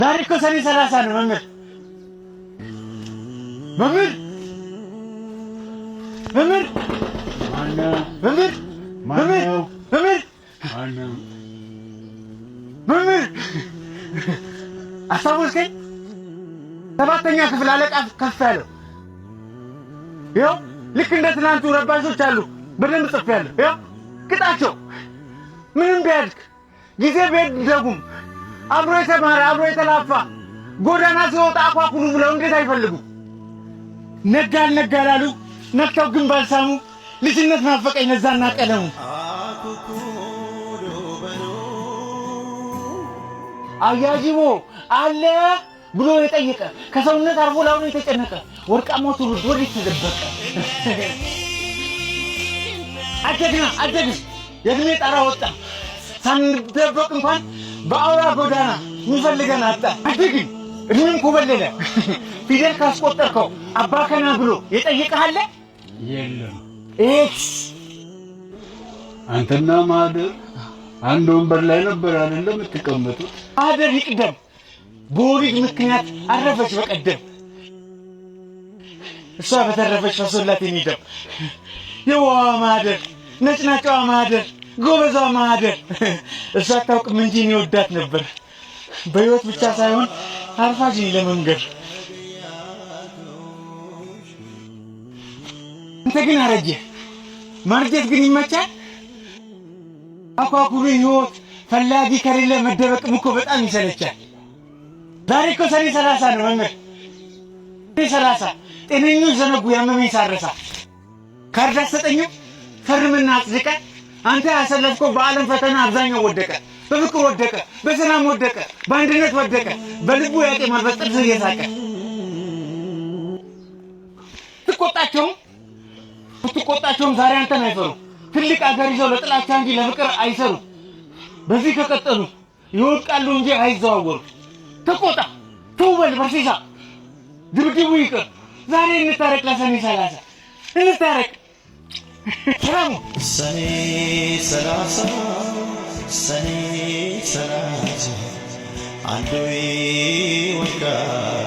ዛሬ እኮ ሰኔ 30 ነው መምህር። መምህር፣ መምህር። ማነው? መምህር፣ መምህር። ማነው? መምህር። ማነው? መምህር፣ አስታወስከኝ? ሰባተኛ ክፍል አለቃ ከፍ ያለው። ይኸው ልክ እንደ ትናንቱ ረባሾች አሉ። በደንብ ጽፌያለሁ። ይኸው ቅጣቸው። ምንም ቢያድግ፣ ጊዜ ቢደጉም፣ አብሮ የተማረ፣ አብሮ የተላፋ ጎዳና ሲወጣ አኳኩሉ ብለው እንዴት አይፈልጉም? ነጋ አልነጋ ላሉ ነክተው ግን ባልሳሙ ልጅነት ናፈቀኝ ነዛና ቀለሙ። አያጅቦ አለ ብሎ የጠየቀ፣ ከሰውነት አርፎ ላሁኑ የተጨነቀ ወርቃማው ትውልድ ወዴት ተደበቀ? አደግና አደግን፣ የእድሜ ጣራ ወጣ፣ ሳንደበቅ እንኳን በአውራ ጎዳና የሚፈልገን አጣ። አደግን፣ እድሜም ኮበለለ። ፊደል ካስቆጠርከው አባከና ብሎ የጠየቀህ አለ? የለም። ኤክስ። አንተና ማህደር አንድ ወንበር ላይ ነበር አይደለም የምትቀመጡት? ማህደር ይቅደም፣ በወሊድ ምክንያት አረፈች በቀደም። እሷ በተረፈች ፈሶላት የሚደም የዋዋ ማህደር፣ ነጭናጫዋ ማህደር፣ ጎበዟ ማህደር። እሷ አታውቅም እንጂ እኔ ወዳት ነበር። በህይወት ብቻ ሳይሆን አርፋጅ ነኝ ለመንገድ። አንተ ግን አረጀ። ማርጀት ግን ይመቻል። አኳኩሉ ህይወት ፈላጊ ከሌለ መደበቅም እኮ በጣም ይሰለቻል። ዛሬ እኮ ሰኔ 30 ነው መምህር። ሰኔ 30 ጤነኞች ዘነጉ ያመመኝ ሳረሳ። ካርድ አትሰጠኝም? ፈርምና አጽድቀ። አንተ ያሰለፍከው በዓለም ፈተና አብዛኛው ወደቀ። በፍቅር ወደቀ፣ በሰላም ወደቀ፣ በአንድነት ወደቀ። በልቡ ያጤማል በጥርስ እየሳቀ። ትቆጣቸውም ብትቆጣቸውም ዛሬ አንተን አይፈሩ። ትልቅ አገር ይዘው ለጥላቻ እንጂ ለፍቅር አይሰሩ። በዚህ ከቀጠሉ ይወድቃሉ እንጂ አይዘዋወሩ። ተቆጣ፣ ተውበል በርሲሳ፣ ድብድቡ ይቅር። ዛሬ እንታረቅ፣ ለሰኔ 30 እንታረቅ። ሰላሙ። ሰኔ 30፣ ሰኔ 30፣ አንዱ ይወድቃል።